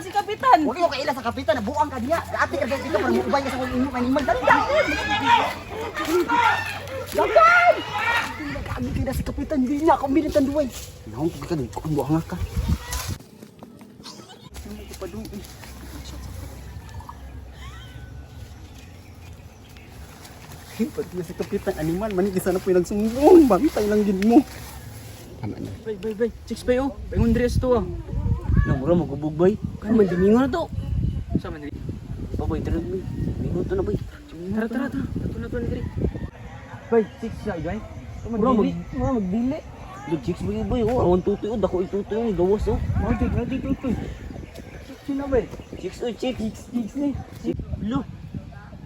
man si Kapitan. Huwag mo kaila sa kapitan, nabuang ka niya. Ate ka dito para muubay ka sa kong inyong animal. Dali, dali! Dagan! Nagagi kayo na si kapitan, hindi niya ako militan duway. Naong ko ka, ko ang buhanga ka. Ano ko pa doon? Pati na si kapitan animal, manig isa na po yung nagsumbong. Bantay lang din mo. Tama na. Bay, bay, bay. Chicks bay oh. Bay Andres to ah. Nang mura magubog bay. Kaya man domingo na to. Sa man diri. Pa bay tara bay. Minuto na bay. Tara, tara, tara. Ato na to na diri. Bay, chicks siya bay. Mura mag Mura magdili. Do chicks bay bay oh. Awan tutoy oh, dako itutoy oh, gawas oh. Mao di, mao di tutoy. Chicks na bay. Chicks oh, chicks. Chicks, chicks ni. Lo.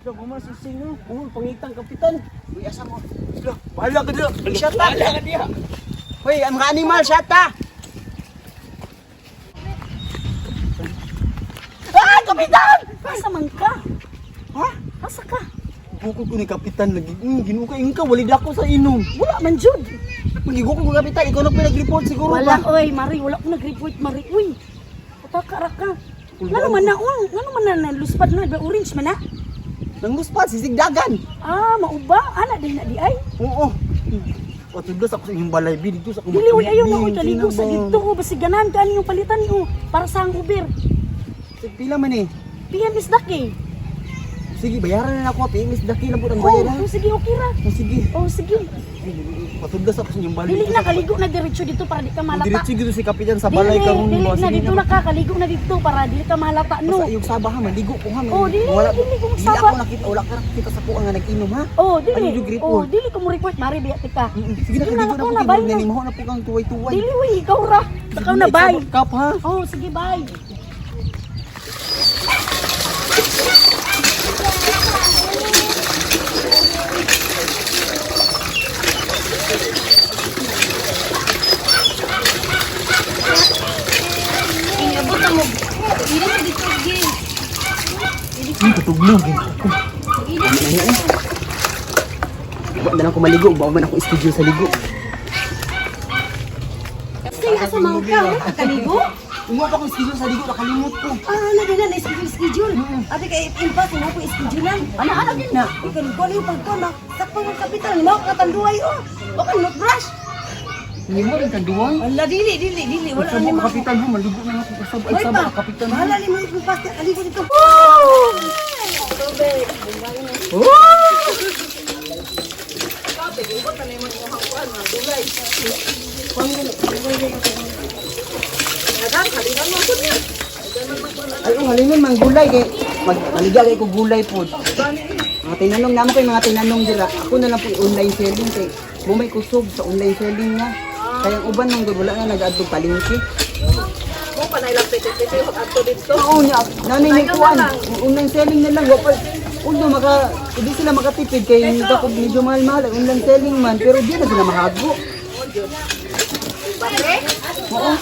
Lo, mama susing no. Oh, pangitang kapitan. Uy, asa mo? Lo, bahala ka dira. Shut up! Bahala ka diha. Hoy, ang mga animal, shut up! Ah, kapitan! Asa man ka? Ha? Asa ka? Bukod ko ni kapitan lagi. Ginoo ka ingka walid ako sa inom. Wala man jud. Magigukod ko kapitan, ikaw na pinag-report siguro Wala ba? oy, Mari, wala ko nag-report Mari. Uy. Pataka ra ka. Ngano man na oh, ngano man na naluspad na ba orange man na? Nangluspat sisigdagan. Ah, mauba ana din na di ay. Oo. Patudlos ako sa inyong balay bi dito sa akong Dili oy ayaw na oy Bing, kaligo sa sino ba? dito ko basi ganahan ka yung palitan oh para sa ang Uber. Pila man eh. PM is daki. Sige, bayaran na ako. PMS daki lang po ang Oh, bayaran. oh, sige okay ra. Oh, sige. Oh, sige. Patudlos ako sa inyong balay. Dili na kaligo na diretso dito para di ka malata. Diretso dito si kapitan sa balay Dili, karon dili ba? na Sige dito na ka kaligo na dito para dili ka mahalata no. Basta yung saba ha, maligo ko ha. Oh, dili, Wala, dili ko Dili magsaba. ako nakita, wala ka nakita sa kuha nga nag-inom ha. Oh, dili. Ano yung report? Oh, dili ko mo report mari biya tika. Sige na, Sige na, kaligo na ako po. na, bye na. Kay na po kang tuway-tuway. Dili uy, ikaw ra. Takaw na bye. Kap ha. Oh, sige bye. Katugnog. Wa na lang ko maligo, ba man ako schedule sa ligo. Kaya asa man ka? Kaligo? Umuha pa akong schedule sa ligo, nakalimot ko. Ah, na na schedule schedule. Ate kay impas mo po schedulean. Ana ana din na. Ikaw ko yung pagto na sakto ng kapitan ni mao katanduay oh. Okay, not brush. Hindi mo rin kanduwang. Wala dili dili dili wala Wala ni mo mao. kapitan ha, maligo na ako usab ay Hoy saba pa. kapitan. ha. Bahala ni mo impas na kaligo dito. Ay, oh, halinon man gulay kay mag maligya kay ko gulay pod. Mga tinanong namo kay mga tinanong dira. Ako na lang po online selling kay mo may kusog sa online selling nga. Kaya ang uban nang wala na nag-adto palengke. Mo pa na ilang pete-pete adto dito. Oo niya, nanay ni kuan. Online selling na lang wa pa. Ulo maka hindi sila makatipid kay dako medyo mahal-mahal ang online selling man pero di na sila mahago. Oo.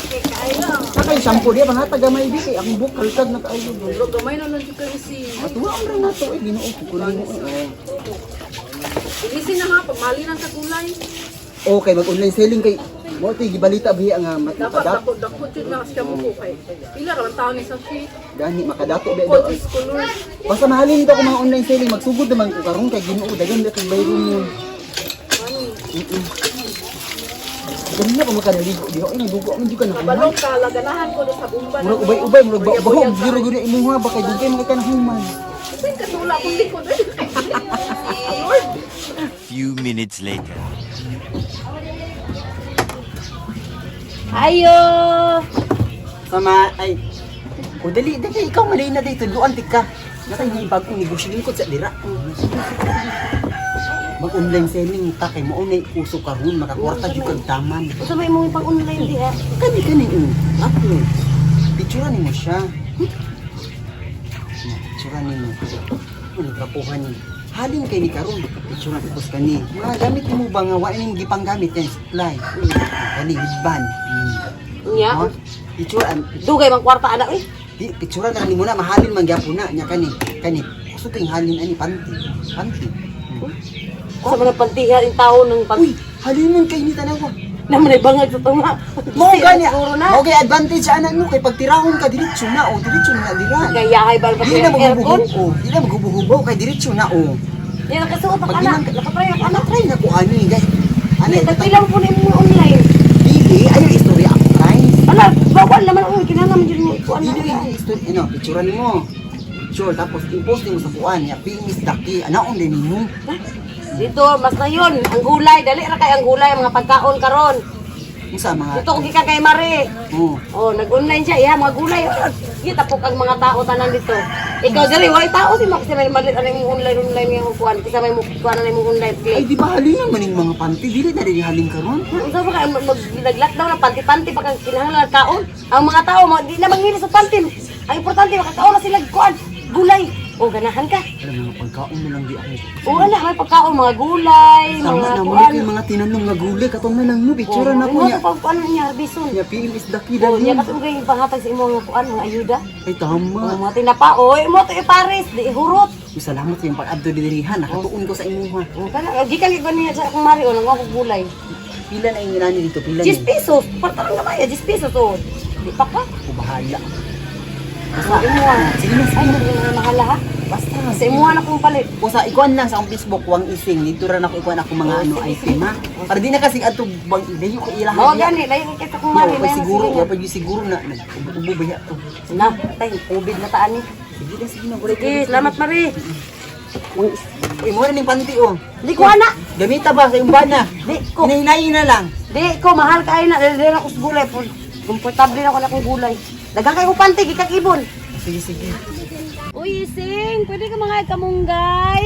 Saka yung shampoo diya panghata gamay di kay akong buhok kalkag na kaayo. Pero gamay na lang jud kayo si. Atuwa ang ra nato eh Ginoo ko kunin mo. eh. Ilisin na ha, pamali lang sa kulay. Okay, mag-online selling kay mo ti gibalita biya nga Dapat makadato dako dako jud na siya mo ko kay. Pila ra man taon ni sa sheet. gani makadato biya daw. Code is color. Basta mahalin to ko mga online selling magsugod naman ko karon kay Ginoo dagan na kay bayron mo. Ganina pa makanaligo diha ay nagdugo man jud ka na. Kabalo ka laganahan ko do sa bumba. Murag ubay-ubay murag bahog giro gud na imuha ba kay dugay mga kanahuman. Kasi kasula akong likod. eh. Few minutes later. Ayo. Sama ay O dali, dali, ikaw malay na dito, duan ka. Natay ni bagong negosyo lingkod sa dira. Mag-online selling ta kay mao nay uso karon makakwarta jud kag taman. Usa may imong pang online diha. Kani kani Apo. Picturean nimo siya. Picturean nimo. Ano trapuhan ni? Halin kay ni karon. Picturean tapos kani. Mga gamit nimo ba nga wa nimo gipanggamit kay supply. Kani headband. Nya. Oh, picturean. Dugay mang kwarta ana eh. Di picturean ka nimo na mahalin man gyapon na nya kani. Kani. Gusto kay halin ani panty. Panty. Sa mga pantiha in taon ng pan. Uy, halinon kay ni tanawa. Naman ay bangag sa tunga. Mo gani, Siguro na. mo kay advantage ana no kay pagtirahon ka diretso na o diretso na dira. Gayahay ba pa Dili na aircon? maghubo, oh, dili na maghubo kay diretso na oh. Yan nakasuot ang Pag anak. ginang- Nakatry ang anak. Try na ko ani guys. Ano Tagpilang po na yung online. Dili ayo istorya ang price. Ala, bawal naman ang kinahanglan man jud mo ikuan na. Dili istorya ano, picturean mo. Sure, tapos i-post nimo sa kuan ya, pingis daki, anaon din nimo. Dito, mas na yun. Ang gulay, dali ra kay ang gulay, ang mga pagkaon karon. Unsa mga Dito ko gikan kay Mare. Oh. Oh, nag-online siya. Iya, mga gulay. Oh, sige, tapok ang mga tao tanan dito. Ikaw dali, walay tao si Max may malit ano yung online online yung kuan. Kisa may mo kuan na yung online Ay play. di ba halin man ning mga panty, dili na dili halin karon. Unsa ba kay mag nag-lockdown na panty-panty pa kang kinahanglan ang kaon. Ang mga tao mo di na manghili sa panty. Ang importante makakaon na sila kuan, gulay. Oh, ganahan ka. Alam mga pagkaon na lang di ako. Oo na, may pagkaon, mga gulay, Tama mga na mo kuan. kay mga tinanong nga gulay katong na lang mo picturean Oh, ako imo niya. to pag kuan niya, bison. Nya PM is daki Oh, dali. niya katong kay panghatag sa imo nga kuan, mga ayuda. Ay tama. Oh, mga tinapa, oy, mo to ipares, di ihurot. Uy, salamat sa iyong pag-adto diri ha. Nakatuon ko sa imuha. Oh, kana gikan gyud niya sa akong mari, oh, nang ako gulay. Pila na yung inani dito, pila 10 ni. pesos, parang gamay, 10 pesos oh. Di pa ka. O bahala. Basta imuha. Sige na, sige Ay, na. mga mahala ha. Basta. Sa imuha na kong palit. O sa ikuan lang sa akong Facebook, wang ising dito ra nako ikuan ako mga Oh, ano sige, item ha. Para di na kasi adto bang ilayo ko ilahan. Mao gani, layo kay sa akong mari, Mari, may siguro, wa pa gyud siguro na ubo ba ya to. Na, tay, COVID na taan ni. Sige na, sige na, wala Sige, salamat Mari. Uy, mo na ning panty oh. Di ko ana. Gamita ba sa iyong bana? Di ko. Hinahinayin na lang. Di ko mahal kayo na dali na ako sa gulay. Komportable na ako na akong gulay. Daghang kayo panty gikag ibon. Sige, sige. Uy, Ising, pwede ka mga kamunggay.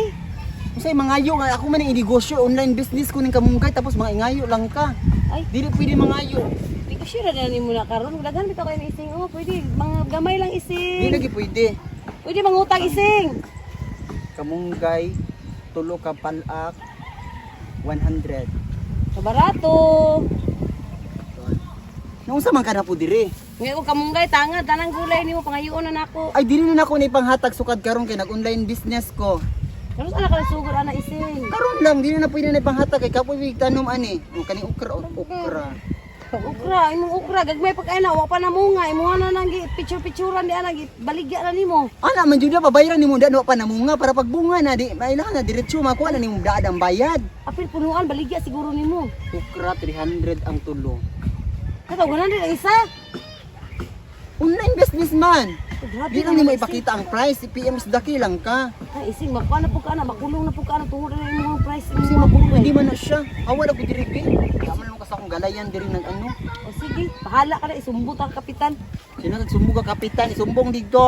Usay mangayo nga ako man ang inegosyo online business ko ning kamunggay tapos mga ingayo lang ka. Ay. Dili pwede mangayo. Di ko sure na nimo na karon. Daghan bitaw kayo na Ising. Oh, pwede mga gamay lang Di Ising. lagi pwede. Pwede mangutang Ising. Kamunggay, tulo ka palak, 100. Barato. Naunsa man ka na po dire? Ngayon ko kamunggay tanga tanang gulay nimo pangayoon na nako. Ay dili na nako na ipanghatag sukad karon kay nag-online business ko. Karon sa ka sugod ana Ising. Karon lang dili na pwede na ipanghatag kay kapoy wig tanom ani. O kaning okra o okra. Okra, imong okra gagmay pag na wa pa namunga, imuha na nang picture-picturean di ana baligya na nimo. Ana man jud na pabayran nimo daan wa pa namunga para pagbunga na di mailahan na diretso makuha na nimo daad ang bayad. Apil punuan baligya siguro nimo. Okra 300 ang tulo. Kato ganan din ang isa. Online business man. Grabe Di lang nimo ipakita ang price, PM daki lang ka. Ay, ising makuha na po ka na, makulong na po ka na tungod na imong price Kasi imong makulong hindi man na siya. Awa na ko diri be. Di man mo ka sa akong galayan diri nag ano. O sige, bahala ka na isumbot ang kapitan. Sino nagsumbong ka kapitan, isumbong dito.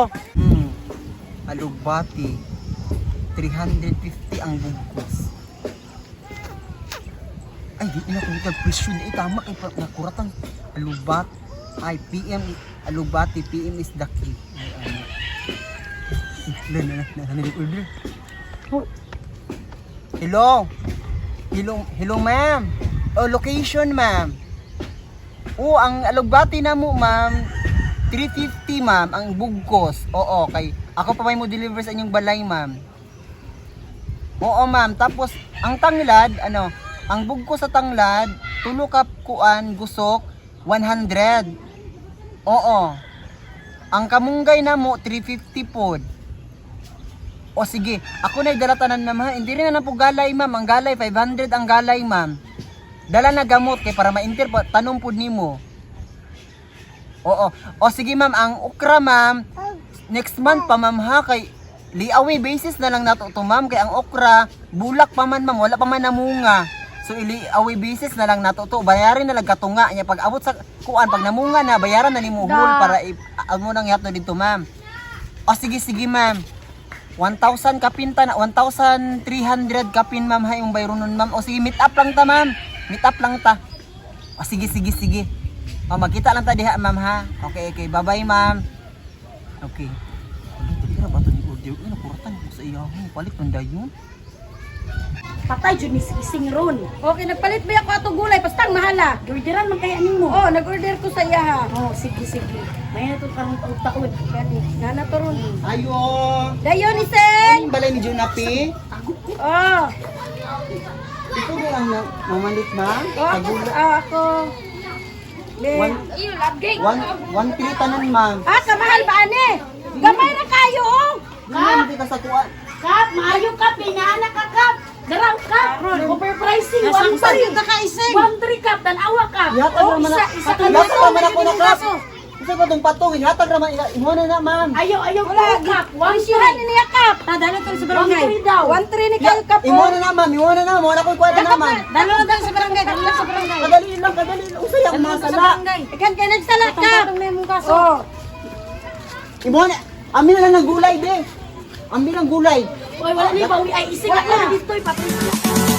Alugbati. 350 ang bugkos. Ay, di na kung presyo di tama kay nakuratan. Alubat ay PM alubati PM is the key. Ay ano. Na na na na order. Hello. Hello, hello ma'am. Oh, location ma'am. Oo, ang alugbati na mo, ma'am. 350, ma'am, ang bugkos. Oo, kay ako pa may mo deliver sa inyong balay, ma'am. Oo, ma'am. Tapos ang tanglad, ano, ang bugkos sa tanglad, tulo ka kuan gusok 100. Oo. Ang kamunggay na mo 350 pod. O sige, ako na dala tanan ma'am ha. Hindi rin na po galay ma'am. Ang galay 500 ang galay ma'am. Dala na gamot kay para ma-enter po tanom pud nimo. Oo. O sige ma'am, ang okra ma'am, next month pa ma'am ha kay liaway basis na lang nato to ma'am kay ang okra bulak pa man ma'am, wala pa man namunga. So ili away basis na lang nato to. Bayarin na lang katunga niya pag abot sa kuan pag namunga na bayaran na nimo whole para amo nang ihatod dito ma'am. O sige sige ma'am. 1,000 kapin ta na 1,300 kapin ma'am ha yung bayro nun ma'am. O sige meet up lang ta ma'am. Meet up lang ta. O sige sige sige. O magkita lang ta diha ma'am ha. Okay okay bye bye ma'am. Okay. Ay, ba to ni order? Uy, nakuratan ko sa iya. Palit man dayon. Patay jud ni Ising ron. Okay, nagpalit ba ako atong gulay pastang mahala. Orderan man kaya nimo. Oh, nag-order ko sa iya ha. Oh, sige sige. May na to karong taon-taon. Gani, nana to ron. Ayo. Dayon Ising. Ang balay ni Junapi. Oh. Ito na lang na mamalit, ma'am. Pagula. Ah, ako. One, one, one three tanan, ma'am. Ah, kamahal ba ane? Gamay na kayo, oh. Hindi ka sa kuan. Kap, maayo kap, inaana ka kap. Daraw kap. Overpricing, 1-3. 1-3 kap, tanawa kap. Ihatag Oh, raman na. isa, isa ka Ihatag raman ako na kap. Isa pa tong patong, ihatag raman imo na na, ma'am. Ayaw, ayaw ko kap. 1-3. Niya kap. Dalo to sa barangay. 1-3 daw. 1-3 ni kayo kap. Imo na na, ma'am. Imo na na, mo na ko kuan na, ma'am. Dalo na tayo sa barangay. Dalo na sa barangay. Kadali lang, kadali lang. Usay ang mga sala. Ikan kay nagsala kap. Oh. Imo na. Amin na lang ng gulay, be. Amin lang gulay. Oy, wala ni bawi ay isig na dito, ipaprisi.